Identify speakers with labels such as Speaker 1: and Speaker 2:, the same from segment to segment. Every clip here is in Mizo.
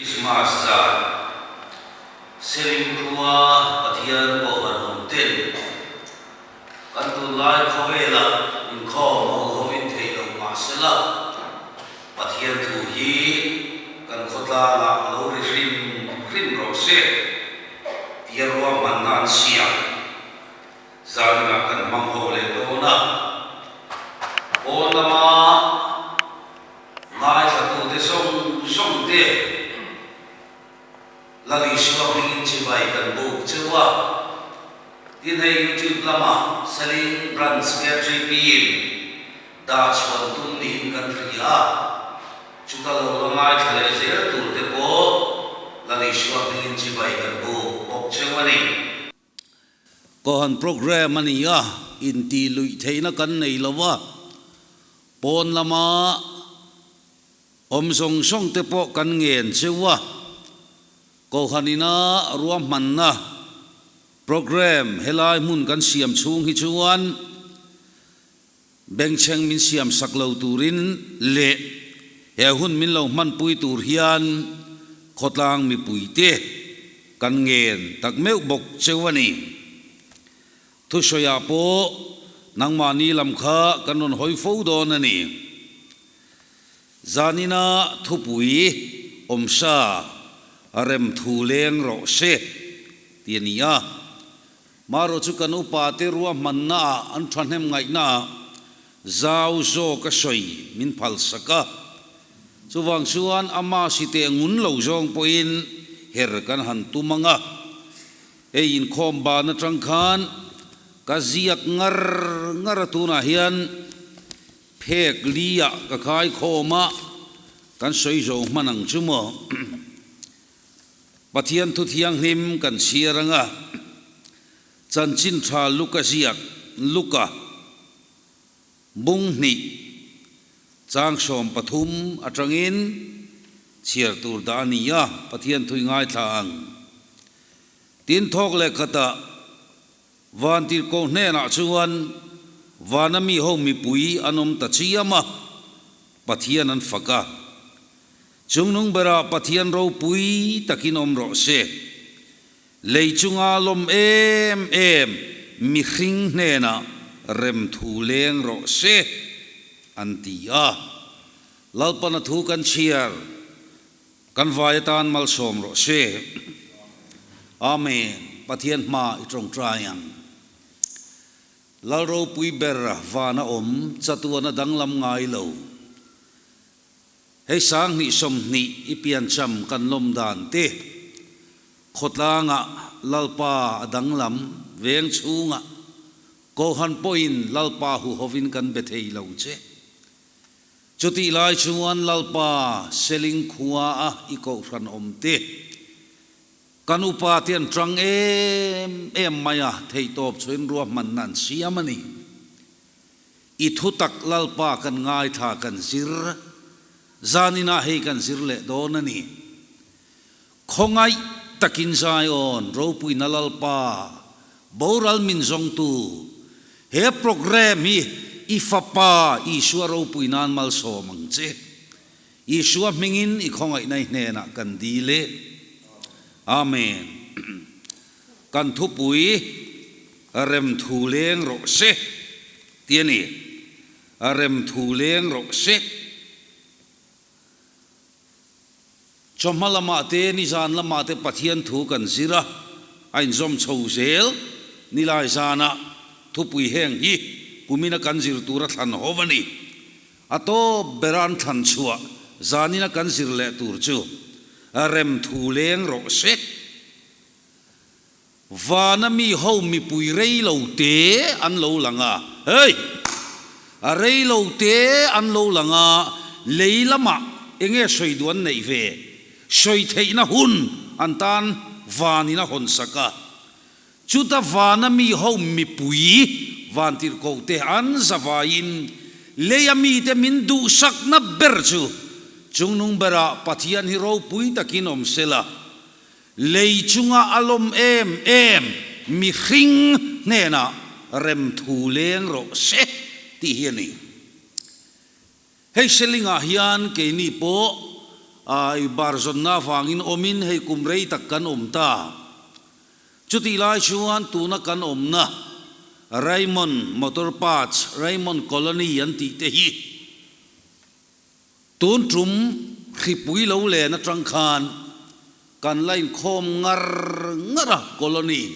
Speaker 1: Krismas zan Seling khua Pathian pawh an awm ten kan tunlai khawvelah inkhawm a huhovin theih loh mahsela Pathian thu hi kan khawtlangah lo ri hrim hrim rawh se tia ruahmanna an siam. Zaninah kan hmang ho leh dawn a, pawn lama ngaithlatute zawng zawng te Lal Isua hmingin chibai kan buk cheu a, tin hei YouTube lama Seling Branch KTP in dah chhuan tum niin kan hria a, chuta lo la ngaithla leh zel tur te pawh Lal Isua hmingin chibai kan buk bawk cheu a ni.
Speaker 2: Kohan program a ni a, intih luih theihna kan nei lo a, pawn lama awm zawng zawng te pawh kan ngen cheu a, Kohan ina ruahmanna program helai hmun kan siam chhung hi chuan bengchheng min siam sak lo turin leh he hun min lo hmanpui tur hian khawtlang mipuite kan ngen tak meuh bawk cheu a ni. Thusawiah pawh nangmahni lam kha kan rawn hawi fo dawn a ni. Zanina thupui awmsa rem thu leng rawh se ti a ni a. Marawh chu kan upate ruahmannaah an thahnem ngaihnaah zau zawk a sawi min phalsak a. Chuvang chuan ama site ngun lo zawng pawhin her kan han tum ang a. Hei inkhawm ban atang khan ka ziak ngar ngar a tunah hian phek liah ka khai khawm a, kan sawi zo hman ang chu maw. Pathian thu thianghlim kan chhiar ang a, chanchin tha Luka ziak, Luka, bung hnih, chang 13 atangin chhiar tur dah a ni a, Pathian thui ngaithla ang. Tin thawk leh khatah Vantirhkoh hnenah chuan vana mi ho mipui an awm ta chiam a, Pathian an fak a. Chungnung berah Pathian ropui takin awm rawh se. Lei chunga lawm em em mihring hnenah rem thu leng rawh se, an ti a. Lalpana thu kan chhiar, kan vai atan malsawm rawh se. Amen. Pathian hma i tawngtai ang. Lal ropui ber vana awm chatuana danglam ngai lo. Hei 2020 i piancham kan lawm dan te, khawtlangah Lalpa a danglam, veng chhungah Kohan pawhin Lalpa huhovin kan be thei lo che. Chutih lai chuan Lalpa Seling khua a i kohhran awm te, kan upa te an tang em em mai a, theihtawp chhuin ruahmanna an siam a ni. I thutak Lalpa kan ngaithla kan zir, zaninah hei kan zir leh dawn a ni. Khawngaih takin Zion ropuina Lalpa boral min zawngtu, he program hi i Fapa Isua ropui nan malsawm ang che. Isua hmingin i khawngaihna i hnenah kan dil e. Amen. Kan thupui rem thu leng rawh se ti a ni. Rem thu leng rawh se. Chawhma lamah te, nizan lamah te Pathian thu kan zir a, a inzawm chho zel. Nilai zanah thupui heng hi kumina kan zir tura thlan ho a ni. A tawp bera an thlan chhuah zanina kan zir leh tur chu rem thu leng rawh se. Vana mi ho mipui rei lo te an lo lang a, hei! A rei lo te an lo lang a, lei lamah enge sawi duh an neih ve? Sawi theihna hun an tan vanin a hawn sak a. Chuta vana mi ho mipui vantirhkoh te an zavaiin leia mite min duhsakna ber chu chungnung berah Pathian hi ropui takin awm sela, Lei chunga a lawm em em mihring hnenah rem thu leng rawh se tih hi a ni. Hei Selingah hian keini pawh I bar zawnna avangin awmin hei kum rei tak kan awm ta. Chutih lai chuan tuna kan awmna Raymond Motor Parts, Raymond Colony an tih te hi tun tum hripui lo len atang khan kan la inkhawm ngar ngar a, colony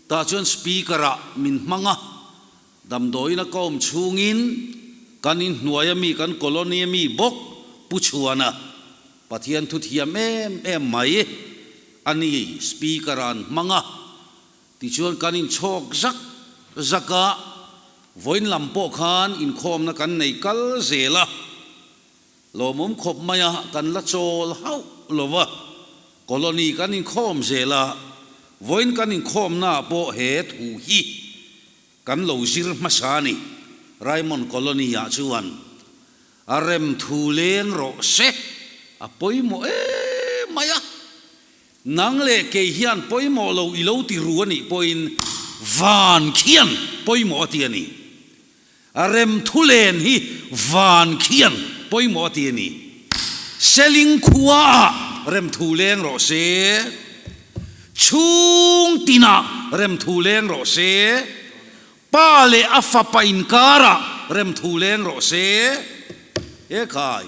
Speaker 2: tah chuan speaker ah min hmang a, damdawiin a ka awm chhungin kan inhnuai ami kan colony ami bawk Pu Chhuana Pathian thu thiam em em mai a ni, speaker ah an hmang a, tichuan kan inchhawk zak zak a, vawiin lam pawh khan inkhawmna kan nei kal zel a, lawmawm khawp mai a, kan la chawl hauh lo va, colony kan inkhawm zel a, vawiin kan inkhawmna ah pawh he thu hi kan lo zir hmasa a ni, Raymond Colony ah chuan. A rem thu leng rawh se, a pawimawh em mai a. Nang leh kei hian pawimawh lo i lo ti ru a nih pawhin van khian pawimawh a ti a ni. A rem thu len hi van khian pawimawh a ti a ni. Seling khuaah rem thu leng rawh se, chhung tinah rem thu leng rawh se. Pa leh a fapa inkarah remthu leng rawh se. He khai,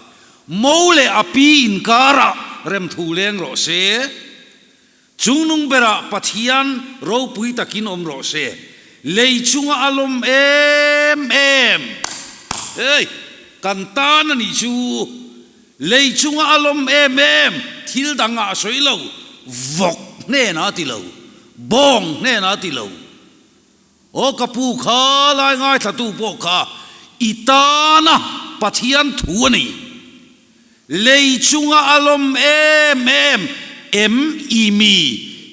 Speaker 2: Mo leh a pi inkarah remthu leng rawh se. Chungnung berah Pathian ropui takin awm rawh se. Lei chunga a lawm em em. Hei, kan tan a nih chu. Lei chunga a lawm em em, thil dangah a sawi lo, vawk hnenah a ti lo, bawng hnenah a ti lo. Aw ka pu kha lai ngaithlatu pawh kha i tana Pathian thu a ni. Lei chunga a lawm em em em i mi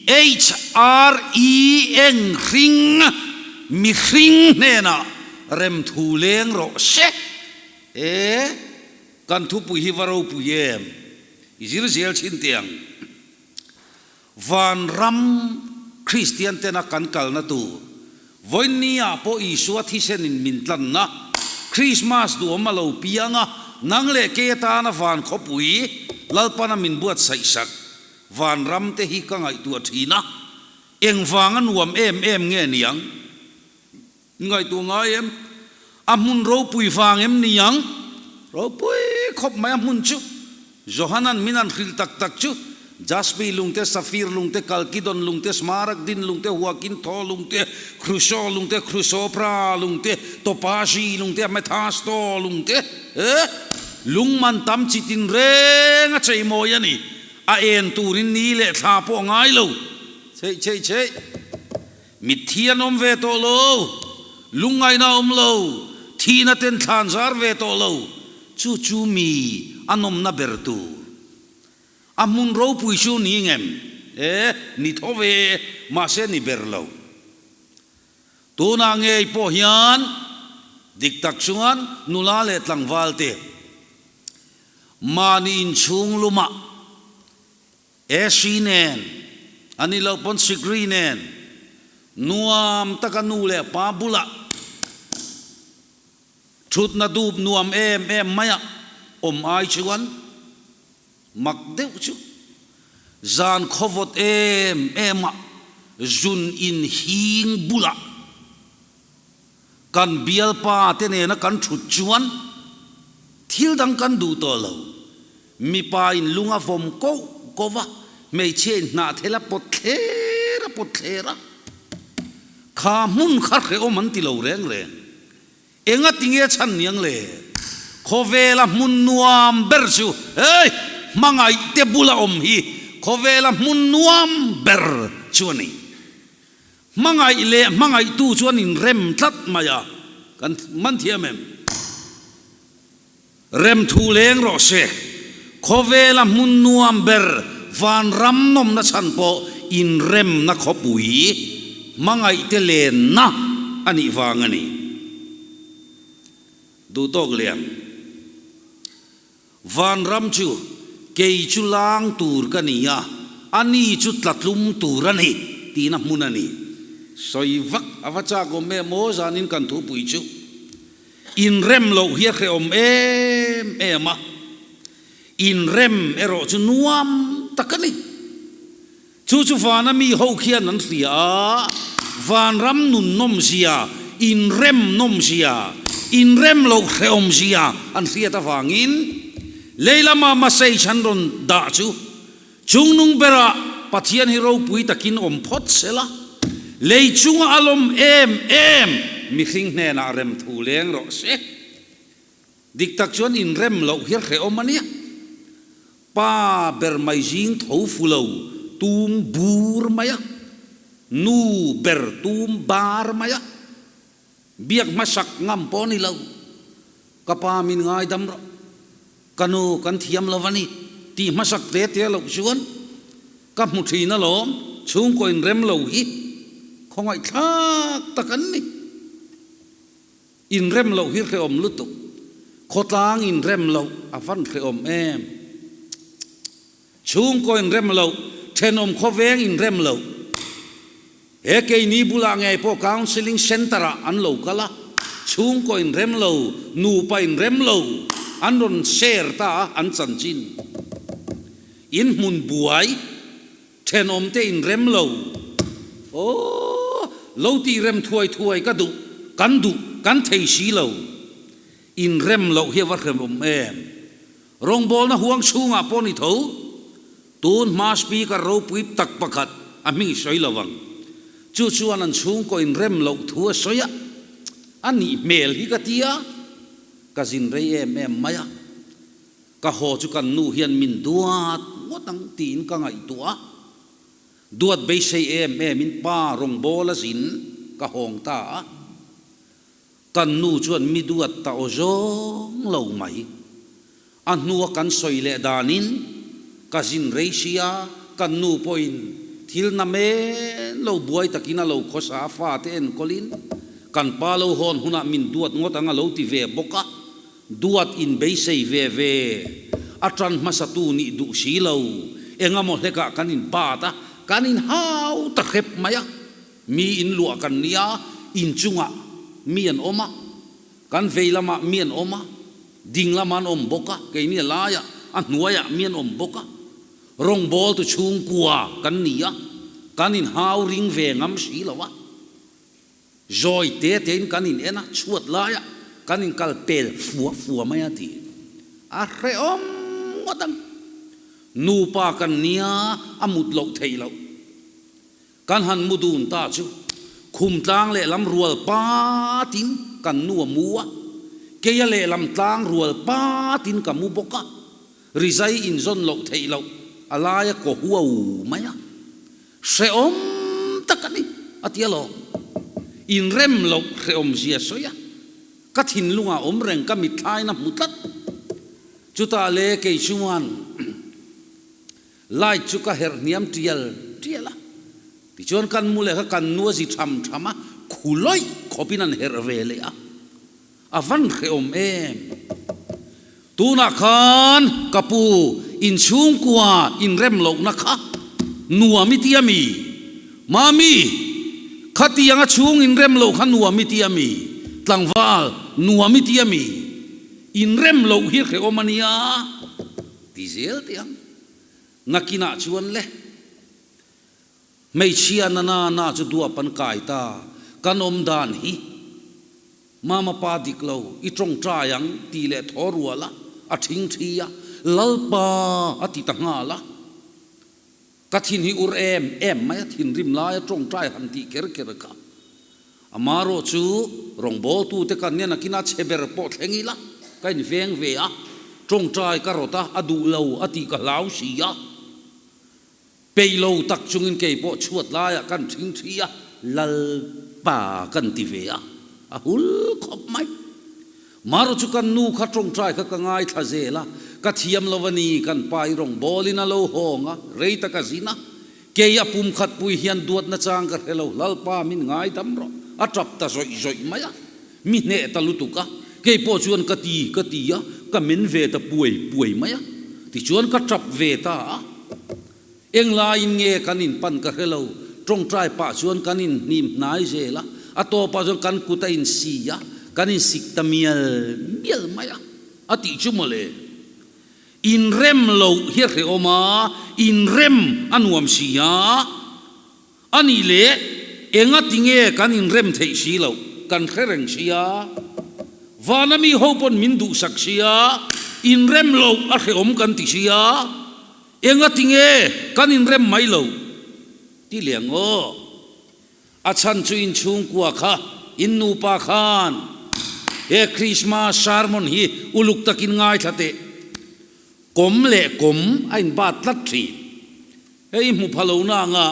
Speaker 2: HRE eng hring mihring hnenah remthu leng rawh se. E kan thupui hi va ropui em? I zir zel thin teh ang. Vanram Kristian tena kan kalna tur, vawiin ah pawh Isua thisenin min tlanna, Krismas duhawm a lo piang a, nang leh kei atana van khawpui Lalpana min buatsaih sak vanram te hi ka ngaihtuah thin a, engvanga nuam em em nge niang? Ngaihtuah ngai em? A hmun ropui vang em ni ang? Ropui khawp mai a hmun chu. Johanan min an hrilh tak tak chu, Jaspi lungte, Safir lungte, Kalkidon lungte, Smaragdin lungte, Huakintho lungte, Khruso lungte, Khrusopra lungte, Topazi lungte, Amethasto lungte, eh, lung man tam chi tin reng a cheimawi a ni. A en turin ni leh thla pawh a ngai lo. Chheih chheih chheih. Mitthi an awm ve tawh lo, lungngaihna a awm lo, thihna ten thlan zar ve tawh lo, chu chu mi a nawmna ber tur. A hmun ropui chu ni ngem? E, ni tho ve, mahse ni ber lo. Tunah ngei pawh hian dik tak chuan nula leh tlangval te mahni inchhung lumah AC nen, a ni loh pawn sikri nen, nuam taka nu leh pa bulah thutna dup nuam em em maia awm ai chuan mak deuh chu zan khawvawt em ema zun in hing bulah Kan bialpa te nena kan thut chuan thil dang kan duh tawh lo. Mipa in lung a vawm koh koh va, hmeichhia in hnahthel a pawt thler a pawt thler a. Kha hmun kha hrehawm an ti lo reng reng. Enga tinge chhan niang le? Khawvela hmun nuam ber chu hei hmangaih te bula awm hi khawvela hmun nuam ber chu a ni. Hmangaih leh hmangaihtu chuan inrem tlat mai a, kan man thiam em? Rem thu leng rawh se, khawvela hmun nuam ber vanram nawmna chhan pawh inremna khawpui hmangaihte lenna a nih vang a ni. Duhtawk lian. Vanram chu kei chu lang tur ka ni a, a ni chu tlatlum tur a ni tihna hmun a ni. Sawi vak a va chak awm em aw zanin kan thupui chu inrem loh hi a hrehawm em em a. Inrem erawh chu nuam tak a ni. Chu chu vana mi ho khian an hria a, vanram nun nawmzia, inrem nawmzia, inrem loh hrehawmzia an hriat avangin lei lama message an rawn dah chu chungnung berah Pathian hi ropui takin awm phawt sela, lei chunga a lawm em em mihring hnenah rem thu leng rawh se. Dik tak chuan inrem loh hi a hrehawm a nia. Pa ber mai zing tho fu lo tum bur mai a, nu ber tum bar mai a, biak hmasak ngam pawh a ni lo. Ka pa min ngaidam rawh, ka nu kan thiam lo a ni tih hmasak te te loh chuan ka hmu thin alawm, chhungkaw inrem lo hi khawngaihthlak tak an ni. Inrem loh hi hrehawm lutuk. Khawtlang inrem loh a van hrehawm em. Chhungkaw inrem loh, thenawm khawveng inrem loh. He keini bulah ngei pawh counselling centre ah an lo kal a, chhungkaw inrem lo, nupa inrem lo an rawn share ta a an chanchin. In hmun buai, Thenawm te in rem lo. Aw, lo tih rem thuai thuai ka duh, kan duh, kan thei si lo. In rem loh hi a va hremawm em. Rawngbawlna huang chhungah pawh ni tho, tun hma speaker ropui tak pakhat a hming sawi lo ang. Chu chuan an chhungkaw in rem loh thu a sawi a, a nih hmel hi ka tia, ka zin rei em em mai a. Ka haw chu kan nu hian min duat ngawt ang tiin ka ngaihtuah a, duat beisei em em in pa rawngbâwl a zin ka hawng ta a, kan nu chuan mi duat ta aw zawng lo mai. A hnua kan sawi leh danin ka zin rei sia, kan nu pawhin thil na men lo buai takin a lo khawsa a fate enkawlin kan pa lo hawn hunah min duat ngawt ang a lo ti ve bawk a. Duat in beisei ve ve, a tan hmasatu nih duh si lo, engamaw hlekah kan in bat a, kan in hau ta hrep mai a, mi in luah kan nia, in chungah mi an awm a, kan vei lamah mi an awm a, ding lamah an awm bawk a, keini a laiah, a hnuaiah mi an awm bawk a, rawngbawltu chhungkua kan ni a, kan in hau ring ve ngam si lo a. Zawi te tein kan in en a, chhuat laia kan in kal pel fua fua mai a ti. A hrehawm ngawt ang. Nupa kan nia a mut loh theih loh. Kan han mu dun ta chu khum tlang lehlam rual patin kan nu a mu a, keia lehlam tlang rual patin ka mu bawk a, rizai inzawn loh theih loh a laia kaw huau mai a. Hrehawm tak a ni, a ti alawm. Inrem loh hrehawm zia sawi a, ka thinlungah awm reng ka mitthlain a hmu tlat. Chutah le kei chuan light chu ka herh hniam tial tial a, tichuan kan mu leh kha kan nu a zi tham tham a, khu lawih khawpin an herh ve leh a. A van hrehawm em? Tunah khan ka pu inchhungkua inrem lohna kha nuam i ti a mi? Mami, khatianga chhung inrem loh kha nuam i ti a mi? Tlangval, nuam i ti a mi? Inrem loh hi hrehawm a nia ti zel teh ang. Nakinah chuan le. Hmeichhia na na na chu duap an kai ta, kan awm dan hi Mama pa dik lo, i tawngtai ang tih leh thaw rual a, a thing thi a, Lalpa a ti ta nghal a. Ka thin hi ur em em mai a, thinrim lai a tawngtai han tih ker ker kha. Amarawh chu rawngbawltute kan nia nakin a chhe ber pawh thleng ila, ka inveng ve a, tawngtai ka rawt a, a duh lo a tih ka hlau si a. Peih lo tak chungin kei pawh chhuat laiah kan thing thi a, Lalpa kan ti ve a, a hul khawp mai. Maro chu kan nu kha tawngtai kha ka ngaithla zel a, ka thiam lo a ni, kan pa i rawn bawlin a lo hawng a, rei tak a zin a, kei a pum khat pui hian duatna chang ka hre lo, Lalpa min ngaidam rawh, a tap ta zawih zawih mai a, mi hneh ta lutuk a, kei pawh chuan ka ti ka ti a, ka men ve ta puai puai mai a, tichuan ka tap ve ta a, englaiin nge kan in pan ka hre lo, tawngtai pah chuan kan in hnim hnai zel a, a tawpah chuan kan kut a in si a, kan in sik ta mial mial mai a, a tih chu mawle. Inrem loh hi a hrehawm a, inrem a nuam si a. A nih leh, engatinge kan inrem theih si loh kan hre reng si a. Vana mi ho pawn min duhsak si a, inrem loh a hrehawm kan ti si a. Engatinge kan inrem mai loh? Ti leh ang aw. A chhan chu in chhungkua kha in nupa khan he Krismas sermon hi uluk takin ngaithla teh. Kawm leh kawm a inbat tlat thin. Hei hmu pha lo na anga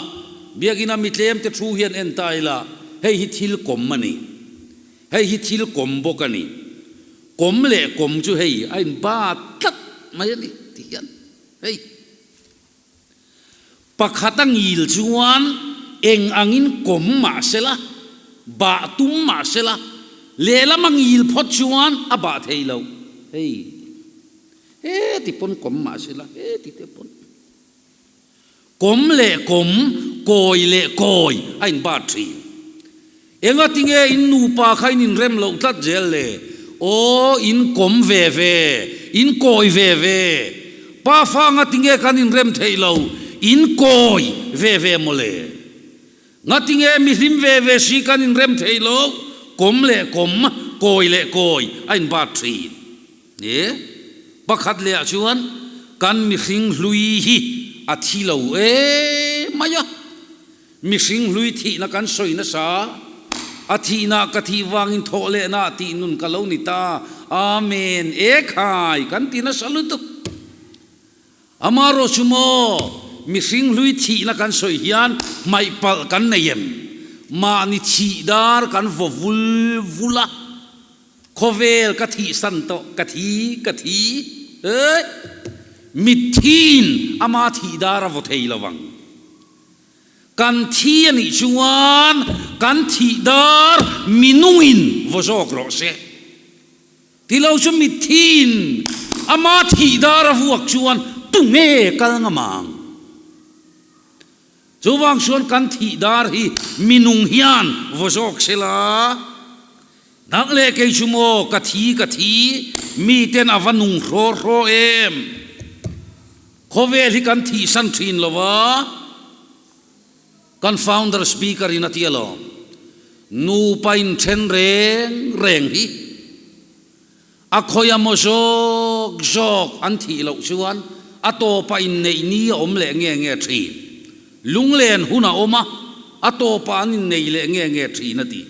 Speaker 2: biakina mi tlemte thu hian en ta ila hei hi thil kawm a ni. Hei hi thil kawm bawk a ni. Kawm leh kawm chu hei a inbat tlat mai a ni ti hian hei. Pakhat a ngil chuan eng angin kawm mah sela, bah tum mah sela, lehlam a ngil phawt chuan a bah thei lo. Hei, heti pawn kawm mah sela, heti te pawn. Kawm leh kawm, kawi leh kawi a inbat thin. Engatinge in nupa kha in inrem loh tlat zel le? Aw, in kawm ve ve, in kawi ve ve. Pa fa ngatinge kan inrem theih lo, in kawi ve ve mawle. Ngatinge mihlim ve ve si kan inrem theih lo, kawm leh kawm, kawi leh kawi a inbat thin. E, pakhat lehah chuan kan mihring hlui hi a thi lo e mai a. Mihring hlui thihna kan sawi nasa, a thihna ka thih vangin thawh lehna tih nun ka lo ni ta, Amen, e khai kan ti nasa lutuk. Amarawh chu maw, mihring hlui thihna kan sawi hian hmaih palh kan nei em? Mahni thih dar kan vaw vul vul a, khawvel ka thihsan tawh, ka thi, ka thi, eh, mithiin ama thih dar a vaw thei lo vang. Kan thi a nih chuan kan thih dar minungin vaw zawk rawh se. Ti lo chu mithiin ama thih dar a vuak chuan tunge kal ngam ang? Chuvang chuan kan thih dar hi minung hian vaw zawk se la. Nang leh kei chu maw ka thi ka thi, miten a va nung hraw hraw em? Khawvel hi kan thihsan thin lo a, kan founder speaker in a ti alawm. Nupa inthen reng reng hi a khawia maw zawk zawk an thih loh chuan a tawpah inneih ni a awm leh nge nge thin. Lunglen hun a awm a, a tawpah an innei leh nge nge thin a ti.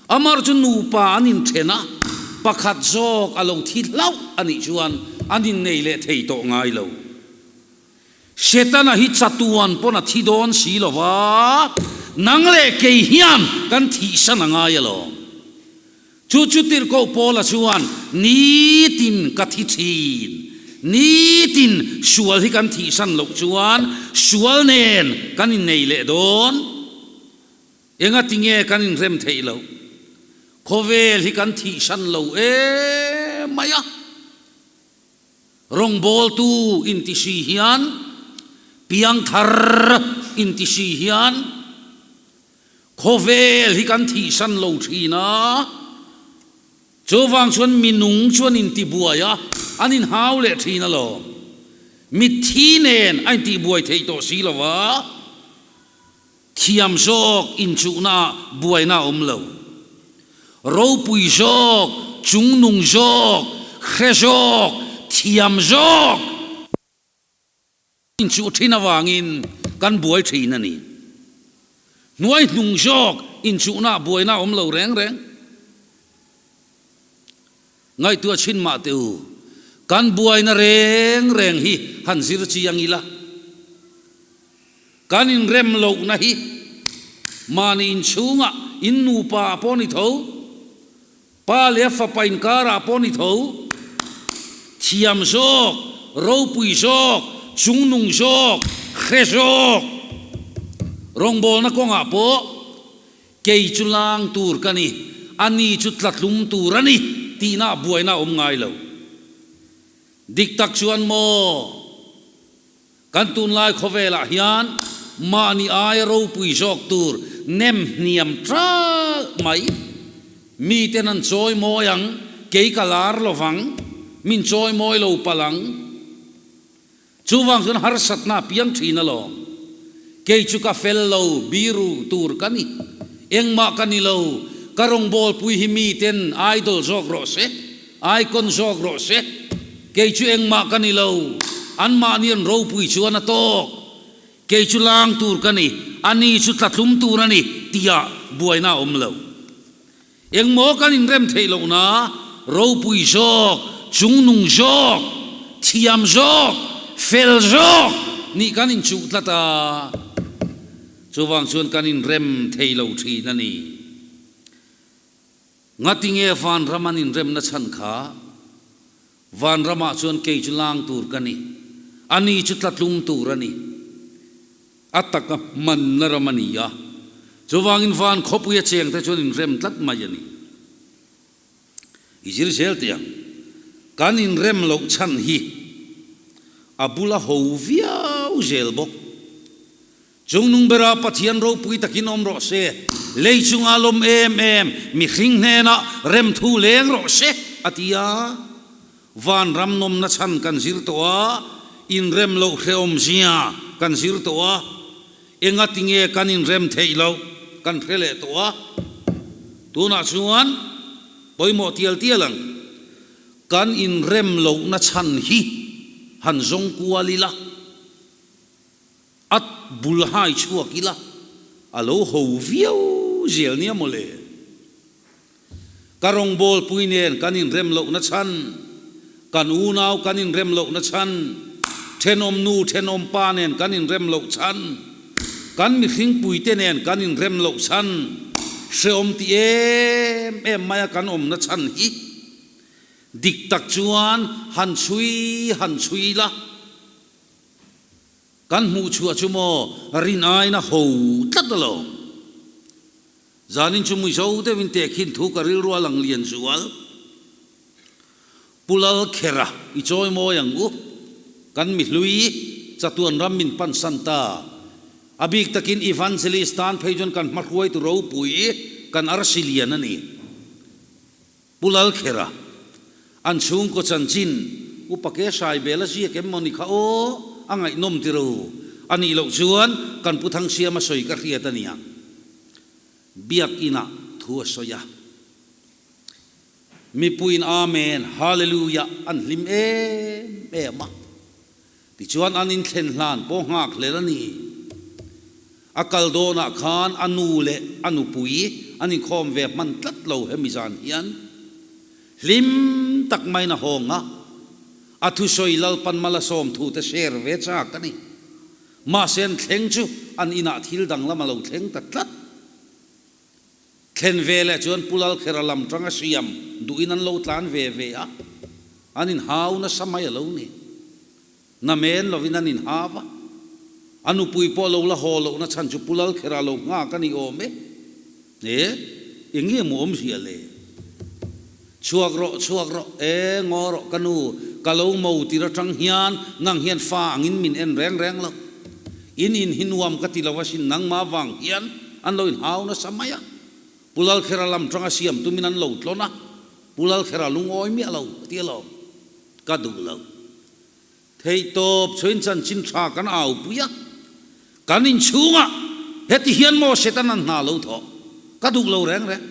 Speaker 2: Amar chu nupa an inthen a, pakhat zawk a lo thi hlauh a nih chuan an innei leh thei tawh ngai lo. Setana hi chatuan pawn a thi dawn si lo va, nang leh kei hian kan thihsan a ngai alawm. Chu chu tirhkoh Paula chuan, Nitin ka thi thin, nitin sual hi kan thihsan loh chuan sual nen kan innei leh dawn. Engati nge kan inrem theih loh? Khawvel hi kan thihsan lo em mai a. Rawngbawltu inti si hian, piangthar inti si hian khawvel hi kan thihsan lo thin a. Chuvang chuan minung chuan intibuai a, an inhau leh thin alawm. Mitthi nen a intihbuai theih tawh si lo va. Thiam zawk inchuhna ah buaina a awm lo. Ropui zawk, chungnung zawk, hre zawk, thiam zawk inchuh thin avangin kan buai thin a ni. Hnuaihnung zawk inchuhna ah buaina a awm lo reng reng. Ngaihtuah chhin mah teh u, kan buaina reng reng hi han zir chiang ila. Kan inrem lohna hi mahni inchhungah in nupa ah pawh ni tho, pa leh a fapa inkarah pawh ni tho, thiam zawk, ropui zawk, chungnung zawk, hre zawk, rawngbawlna kawngah pawh kei chu lang tur ka ni, ani chu tlatlum tur a ni tihna buaina a awm ngai lo. Dik tak chuan maw? Kan tunlai khawvelah hian mahni aia ropui zawk tur nem hniam ṭalh mai. Miten an chawi mawi ang, kei ka lar lovang, min chawi mawi lo palh ang. Chuvang chuan harsatna a piang thin alawm. Kei chu ka fel lo, biru tur ka ni. Engmah ka ni lo, ka rawngbawlpui hi miten idol zawk rawh se, icon zawk rawh se. Kei chu engmah ka ni lo, anmahni an ropui chuan a tawk. Kei chu lang tur ka ni, ani chu tlatlum tur a ni tia buaina a awm lo. Engmaw kan inrem theih lohna ropui zawk, chungnung zawk, thiam zawk, fel zawk nih kan inchuh tlat a, chuvang chuan kan inrem thei lo thin a ni. Ngatinge vanram an inremna chhan kha? Vanramah chuan kei chu lang tur ka ni, ani chu tlatlum tur a ni. A taka hmanna ram a ni a, chuvangin van khawpui a chengte chuan inrem tlat mai a ni. I zir zel teh ang, kan inrem loh chhan hi a bula ho viau zel bawk. Chungnung bera Pathian ropui takin awm rawh se, lei chunga lawm em em mihring hnenah remthu leng rawh se, a ti a. Vanram nawmna chhan kan zir tawh a, inrem loh hrehawm zia kan zir tawh a, engati nge kan inrem theih loh kan hre leh tawh a. Tunah chuan pawimawh tial tial ang, kan inrem lohna chhan hi han zawng kual ila. A bul hai chhuak ila, a lo ho viau zel nia mawle. Ka rawngbawlpui nen kan inrem lohna chhan, kan unau kan inrem lohna chhan, thenawm nu thenawm pa nen kan inrem loh chhan, kan mihringpuite nen kan inrem loh chhan, hreawm ti em em maia kan awmna chhan hi dik tak chuan han chhui han chhui ila. Kan hmuh chhuah chu maw rin aiin a ho tlat alawm. Zanin chu Mizo deuhin tehkhin thu ka rilru a lang lian zual. Pu Lalkhera i chawi mawi ang u. Kan mihlui chatuan ram min pansan ta. A bik takin Evangelist tan phei chuan kan hmahruaitu ropui kan arsi lian a ni. Pu Lalkhera, an chhungkaw chanchin Upa ke hrai bel a ziak em maw ni kha aw, a ngaihnawm ti ro. A nih loh chuan kan Pu Thangsiama sawi ka hriat a nia. Biakinah thu a sawi a. Mipuiin Amen, Hallelujah an hlim em em a. Tichuan an inthlen hlan pawh nghak hlel a ni. A kal dawnah khan a nu leh a nupui an inkhawm ve hman tlat lo hemi zan hian hlim tak maiin a hawng a, a thusawi Lalpan Malasawm thute share ve chak a ni. Mahse an thleng chu an inah thil danglam a lo thleng ta tlat. Thlen ve leh chuan Pu Lalkhera lam tanga siam duhin an lo tlan ve ve a, an inhau nasa mai a lo ni. Namen lovin an inhau a, a nupui pawh lo la haw lohna chhan chu Pu Lalkhera lo nghak a ni awm e. E, eng nge maw awmzia le? Chhuak rawh, chhuak rawh, e, ngaw rawh ka nu, ka lo mo tir atang hian nang hian fa angin min en reng reng lo. In in hi nuam ka ti lo asin nangmah vang hian an lo inhau nasa mai a. Pu Lalkhera lam tanga siam tumin an lo tlawn a, Pu Lalkhera lungawi miah lo a ti alawm. Ka duh lo. Theihtawp chuin chanchin tha kan aupui a, kan inchhungah heti hian maw Setana hna lo thawh ka duh lo reng reng.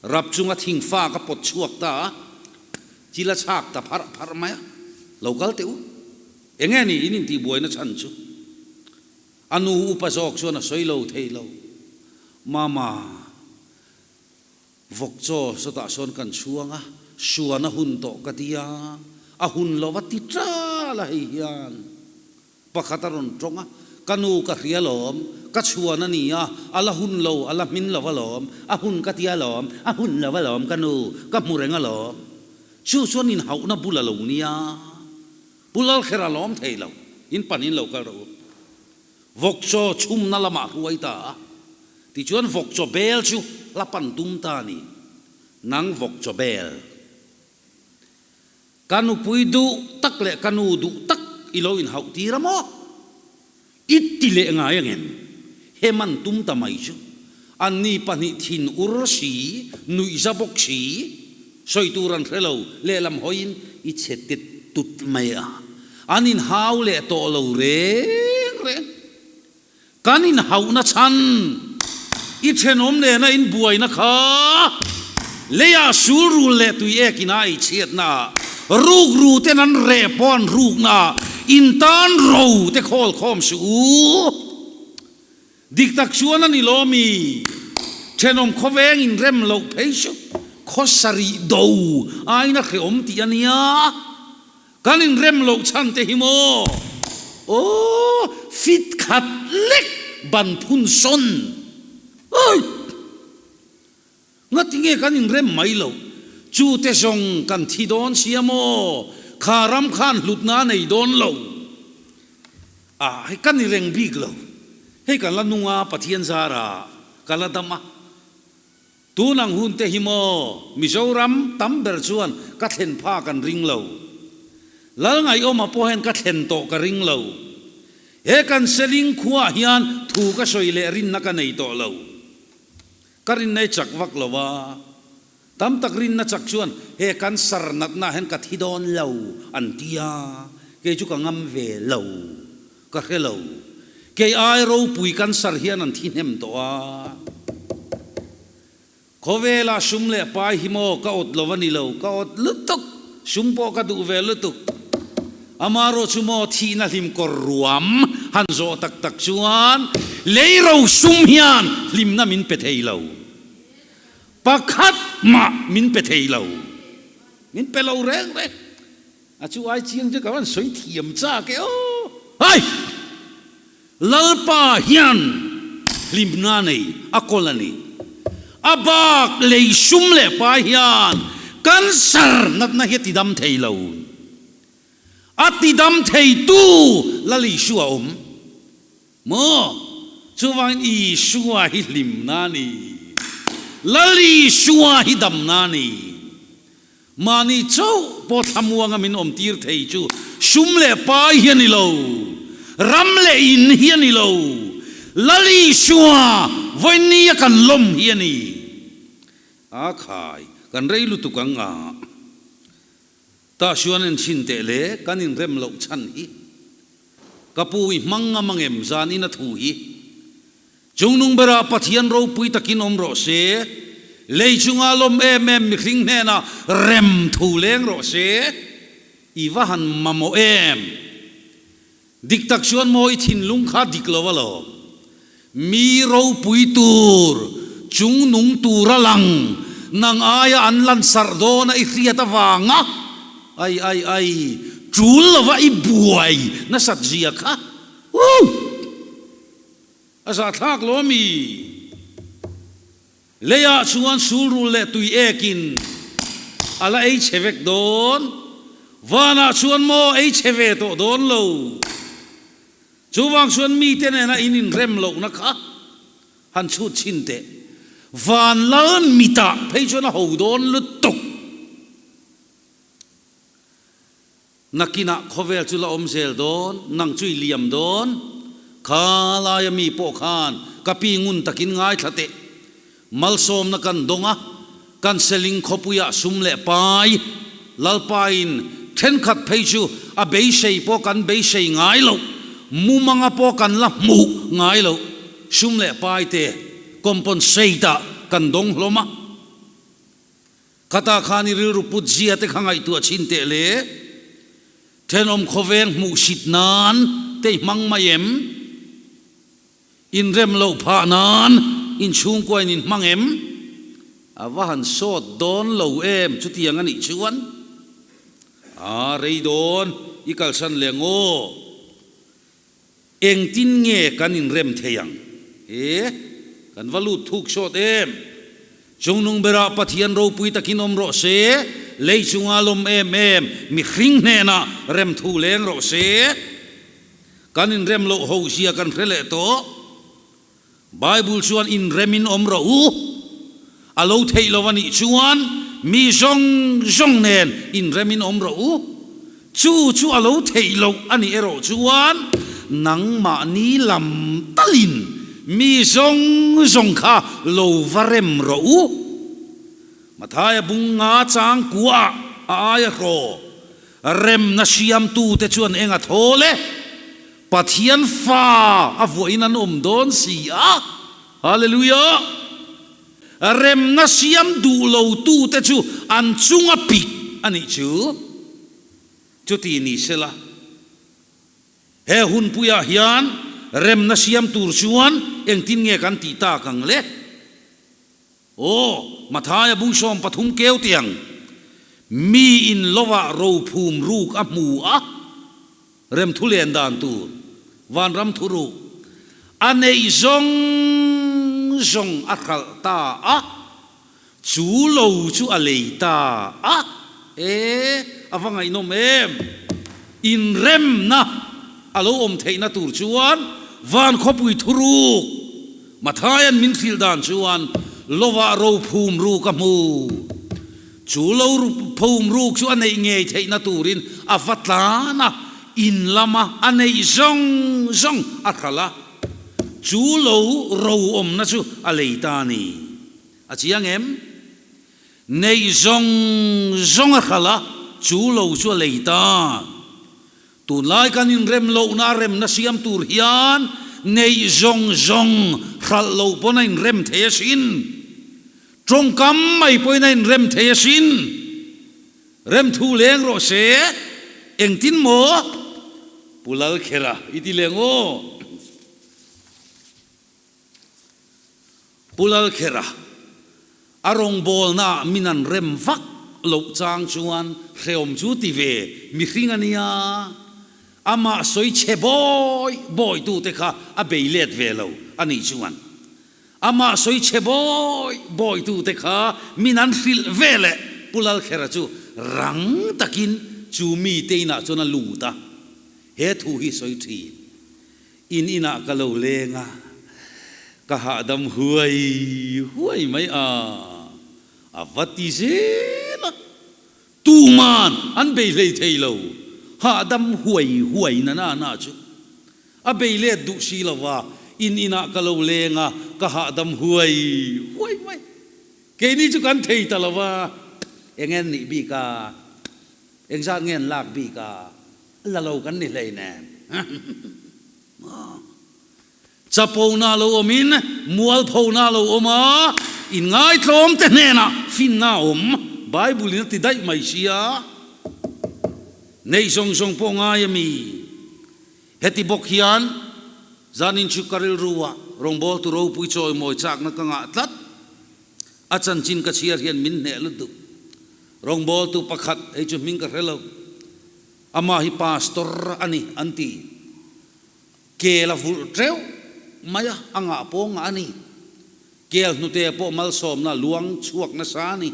Speaker 2: Rap chunga thingfa ka pawt chhuak ta a, chil a chhak ta pharh pharh mai a, lo kal teh u. Enge ni in intihbuaina chhan chu? A nu upa zawk chuan a sawi lo thei lo. Mama. Vawk chaw sawtah sawn kan chhuang a, suan a hun tawh ka ti a, a hun lo va ti ṭal a hei hian pakhat a rawn ṭawng a, ka nu ka hria lawm, ka chhuan a ni a, a la hun lo, a la hmin lo alawm, a hun ka ti alawm, a hun lo alawm ka nu, ka hmu reng alawm. Chu chuan inhauhna bul a lo nia, Pu Lalkher a lawm thei lo, in panin lo kal rawh u. Vawk chaw chhumna lamah hruai ta a, tichuan vawk chaw bel chu hla pan tum ta a ni. Nang vawk chaw bel. Ka nupui duh tak leh ka nu duh tak i lo inhauh tir a maw? I ti leh ngai angem? He man tum ta mai chu. Anni pahnih thin ur si, nuihza bawk si, sawi tur an hre lo, lehlam hawiin i chhe tet tut mai a. An inhau leh tawh lo reng reng. Kan inhauhna chhan i thenawm nena inbuaina kha leiah sulrul leh tui ekin a eichhiatna ah rukru ten an reh pawh an rukna ah intan ro te khawl khawm suh u. Dik tak chuan a ni lo mi? Thenawm khawveng inrem loh phei chu khaw sarih do aiin a hrehawm tih a nia. Kan inrem loh chhan te hi maw? Aw, fit khat lek ban phun sawn. Oi! Ngati nge kan inrem mai loh? Chu te zawng kan thi dawn sia maw? Kha ram khan hlutna a nei dawn lo. Ah, hei ka ni reng bik lo. Hei kan la nung a, Pathian zara ka la dam a. Tun ang hun te hi maw Mizoram tam ber chuan ka thlen pha kan ring lo. Lal Ngaihawma pawh hian ka thlen tawh ka ring lo. He kan Seling khuaah hian thu ka sawi leh rinna ka nei tawh lo. Ka rinna i chak vak lo a, tam tak rinna chak chuan he cancer natna ah hian ka thi dawn lo an ti a, kei chu ka ngam ve lo, ka hre lo. Kei ai ropui cancer hian an thi hnem tawh a. Khawvela sum leh pai hi maw ka awt lo a ni lo, ka awt lutuk, sum pawh ka duh ve lutuk. Amarawh chu maw thihna hlim kawr ruam han zawh tak tak chuan lei ro sum hian hlimna min pe thei lo. Pakhat mah min pe thei lo. Min pe lo reng reng. A chu ai chiang chu ka van sawi thiam chak e aw. Hai! Lalpa hian hlimna nei a kawl a ni. A bak lei sum leh pai hian cancer natna hi a tidam thei lo. A tidam theitu Lal Isua a awm maw? Chuvangin Isua hi hlimna a ni. Lal Isua hi damna a ni. Mahni chauh pawh thlamuanga min awmtir thei chu sum leh pai hi a ni lo, ram leh in hi a ni lo, Lal Isua vawinia kan lawm hi a ni. A khai, kan rei lutuk ang a, tah chuan en chhin teh le, kan inrem loh chhan hi. Ka pu i hmang ngam angem zan in a thu hi. Chungnung berah Pathian ropui takin awm rawh se, lei chunga lawm em em mihring hnenah rem thu leng rawh se, i va han mamawh em? Dik tak chuan maw i thinlung kha dik lo alawm. Mi ropui tur, chungnung tura lang, nang aia an lansarh dawna i hriat avanga ai ai ai tul lova i buai nasat zia kha. Woo! A zahthlak lo ami? Leiah chuan sulrul leh tui ekin a la ei chhe vek dawn. Vanah chuan maw ei chhe ve tawh dawn lo. Chuvang chuan mite nena in inrem lohna kha han chhut chhin teh. Van lal mitah phei chuan a ho dawn lutuk. Nakinah khawvel chu la awm zel dawn, nang chu i liam dawn. Kha laia mi pawh khan ka pi ngun takin ngaithla teh. Malsawmna kan dawng a, kan seling khawpuiah sum leh pai, Lalpain thenkhat phei chu a beisei pawh kan beisei ngai loh, mumanga pawh kan la hmuh ngai loh, sum leh pai te compensate ah kan dawng hlawm a. Khata khan i rilru put zia te kha ngaihtuah chhin teh le. Thenawm khawveng hmuh sit nan te i hmang mai em? Inrem loh phah nan inchhungkua in inhmang em? A va han sawt dawn lo em chutiang a nih chuan? A rei dawn i kalsan leh ngaw. Engtin nge kan inrem thei ang? E, kan va lut thuk sawt em? Chungnung berah Pathian ropui takin awm rawh se, lei chunga lawm em em mihring hnenah rem thu leng rawh se. Kan inrem loh ho zia kan hre leh tawh. Bible chuan inremin awm rawh u, a lo theih lo a nih chuan mi zawng zawng nen inremin awm rawh u, chu chu a lo theih loh a nih erawh chuan nangmahni lam talin mi zawng zawng kha lo va rem rawh u. Mathaia bunga changkuaah a aia hraw. Remna siamtute chuan eng a thawl e? Pathian fa a vuahin an awm dawn si a. Hallelujah! Remna siam duh lotute chu an chunga pik a nih chu. Chuti ni sela, he hunpuiah hian remna siam tur chuan engtin nge kan tih tak ang le? Aw, Mathaia bung 13 keu tiang, mi in lovah rophum ruk a hmu a, remthu len dan tur, vanram thu ruk, a neih zawng zawng a hralh ta a, chu lo chu a lei ta a, e, a va ngaihnawm em! Inremna a lo awm theihna tur chuan van khawpui thu ruk, Mathaia'n min hrilh dan chuan lovah rophum ruk a hmu. Chu lo phum ruk chu a neih ngei theihna turin a va tlan a, in lama a neih zawng zawng a hralh a, chu lo ro awmna chu a lei ta a ni. A chiang em? Neih zawng zawng a hralh a, chu lo chu a lei ta. Tunlai kan inrem lohna a remna siam tur hian neih zawng zawng hralh loh pawn a inrem thei asin. Tawngkam mai pawhin a inrem thei asin. Remthu leng rawh se, engtin maw? Pu Lalkhera i ti leng aw. Pu Lalkhera, a rawngbawlnaah min an rem vak loh chang chuan hrehawm chu ti ve mihring a nia, amah sawi chhe bawi bawi tute kha a bei let ve lo a nih chuan amah sawi chhe bawi bawi tute kha min an hrilh ve leh Pu Lalkhera chu rang takin chu mite inah chuan a lut a, he thu hi sawi thin. In inah ka lo leng a, ka hahdam huai huai mai a, a va ti zel a. Tuman an bei hlei thei lo, hahdam huai huai na na na chu. A bei let duh si lo va, in inah ka lo leng a, ka hahdam huai huai mai. Keini chu kan thei ta lo va, eng en nih bik a, engzat nge an lak bik a. La lo kan ni hlei nen. Chapona lo awmin mualphona lo awm a, inngaitlawm te hnenah finna a awm. Bible in a ti daih mai sia. Neih zawng zawng pawh ngai a mi. Heti bawk hian zanin chu ka rilru ah rawngbawltu ropui chawimawi chakna ka ngah tlat. A chanchin ka chhiar hian min hneh lutuk. Rawngbawltu pakhat hei chu hming ka hre lo. Amah hi pastor a ni an ti. Kel a vulh teuh mai a, a ngah pawh ngah a ni. Kel hnute pawh malsawmna luang chhuak nasa a ni.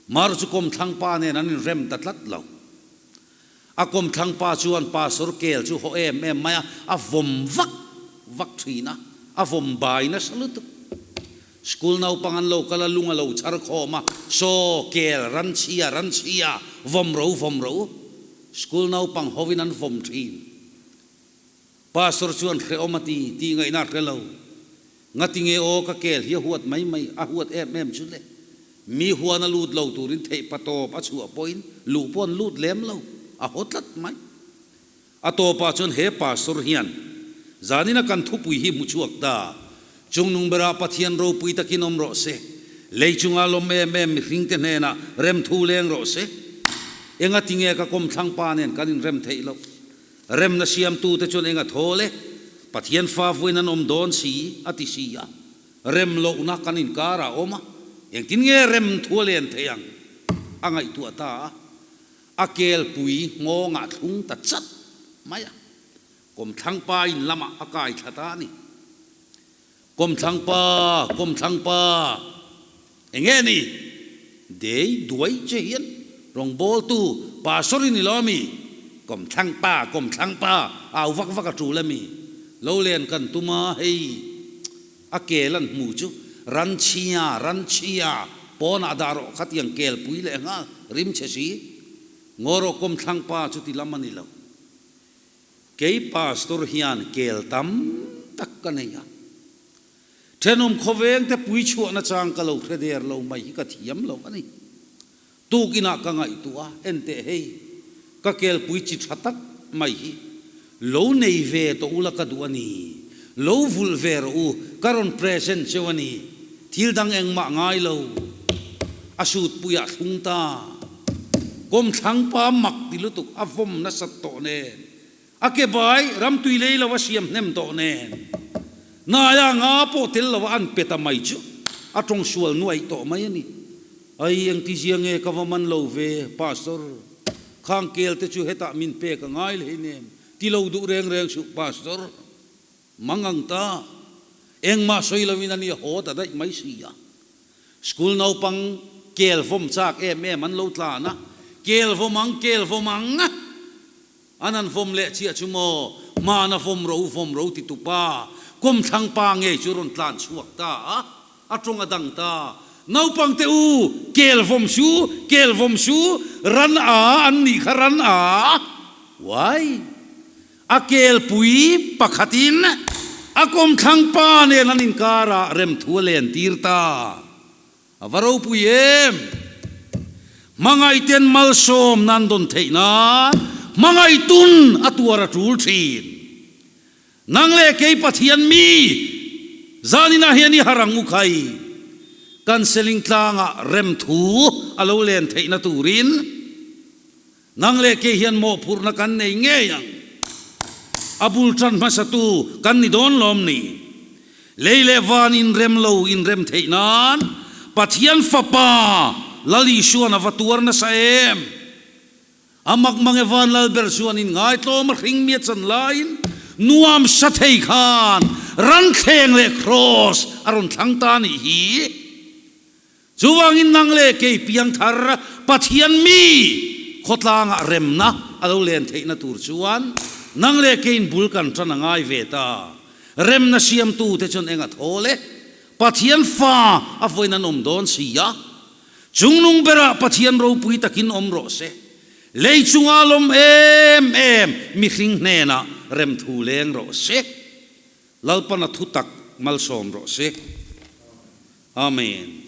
Speaker 2: Mar chu kawmthlang pa nen an inrem ta tlat lo. A kawmthlang pa chuan pastor kel chu haw em em mai a, a vawm vak vak thin a, a vawm bai nasa lutuk. School naupang an lo kal a, lung a lo chhar khawm a, Saw, kel, ran chhia, ran chhia, vawm ro, vawm ro. School naupang hovin an vawm thin. Pastor chuan hrehawm a ti, tih ngaihna a hre lo. Ngati nge aw ka kel hi a huat mai mai, a huat em em chu le. Mi huan a lut lo turin theih patawp a chhuah pawhin luh pawh an lut lem lo, a haw tlat mai. A tawpah chuan he pastor hian zanina kan thupui hi hmu chhuak ta, Chungnung berah Pathian ropui takin awm rawh se, lei chunga lawm em em mihringte hnenah remthu leng rawh se. Enga tinge ka kawmthlang pa nen kan inrem theih loh? Remna siamtute chuan enga thawl e? Pathian fa vuain an awm dawn si, a ti si a. Rem lohna kan inkarah a awm a, engtin nge remthu a len theih ang? A ngaihtuah ta a. A kelpui nghawngah thlung ta chat mai a, kawmthlangpa in lamah a kai thla ta a ni. Kawmthlangpa, kawmthlangpa, eng nge ni? Dei duai che hian rawngbawltu pastor i ni lo ami? Kawmthlangpa, kawmthlangpa, au vak vak a tul ami? Lo len kan tum a, hei a kel an hmu chu ranchhia, ranchhia, pawnah dah rawh khatiang kelpui leh nghal rim che si. Ngaw rawh kawmthlang pa chu ti lam a ni lo. Kei pastor hian kel tam tak ka nei a. Thenawm khawveng te pui chhuahna chang ka lo hre der lo mai hi ka thiam lo a ni. Tukinah ka ngaihtuah a, enteh hei. Ka kelpui chi tha tak mai hi lo nei ve tawh ula ka duh a ni. Lo vulh ve rawh u, ka rawn present cheu a ni. Thil dang engmah ngai lo. A sutpuiah thlung ta. Kawmthlang pa mak ti lutuk a vawm nasat tawh nen. A ke bai ramtui lei lo a siam hnem tawh nen. Naia nga pawh tel lo a an pe ta mai chu a tawng sual nuaih tawh mai a ni. Ai engtizia nge ka va man lo ve Pastor? Khang kel te chu hetah min pek a ngai hlei nem ti lo duh reng reng suh Pastor. Mangang ta. Engmah sawi loin a nia haw ta daih mai si a. School naupang kel vawm chak em em an lo tlan a, kel vawm ang, kel vawm ang! An han vawm leh chiah chu maw, hmana vawm ro vawm ro ti tupa kawmthlang pa ngei chu rawn tlan chhuak ta a, a tawng a dang ta. Naupang te u, kel vawm su, kel vawm su, ran a an nih kha ran a. Uai! A kelpui pakhatin a kawmthlang pa nen an inkarah remthu a len tir ta. A va ropui em! Hmangaihten malsawm nan dawn theih nan hmangaihtun a tuar a tul thin. Nang leh kei Pathian mi zaninah hian i har ang u khai. Kan seling tlangah remthu a lo len theihna turin Nang leh kei hian mawhphurhna kan nei ngei ang. A bul tan hmasatu kan ni dawn lawm ni? Lei leh van inrem lo inrem theih nan Pathian Fapa Lal Isuan a va tuar nasa em? A mak mange van Lal ber chuan in ngaitlawm a hring mi a chan laiin nuam sa thei khan ranthleng leh kraws a rawn thlang ta nih hi. Chuvangin nang leh kei piangthar Pathian mi khawtlangah remna a lo len theihna tur chuan nang leh keiin bul kan tan a ngai ve ta. Remna siamtute chuan eng a thawl e? Pathian fa a vawiin an awm dawn si a. Chungnung berah Pathian ropui takin awm rawh se. Lei chunga lawm em em mihring hnenah remthu leng rawh se. Lalpana thutak malsawm rawh se. Amen.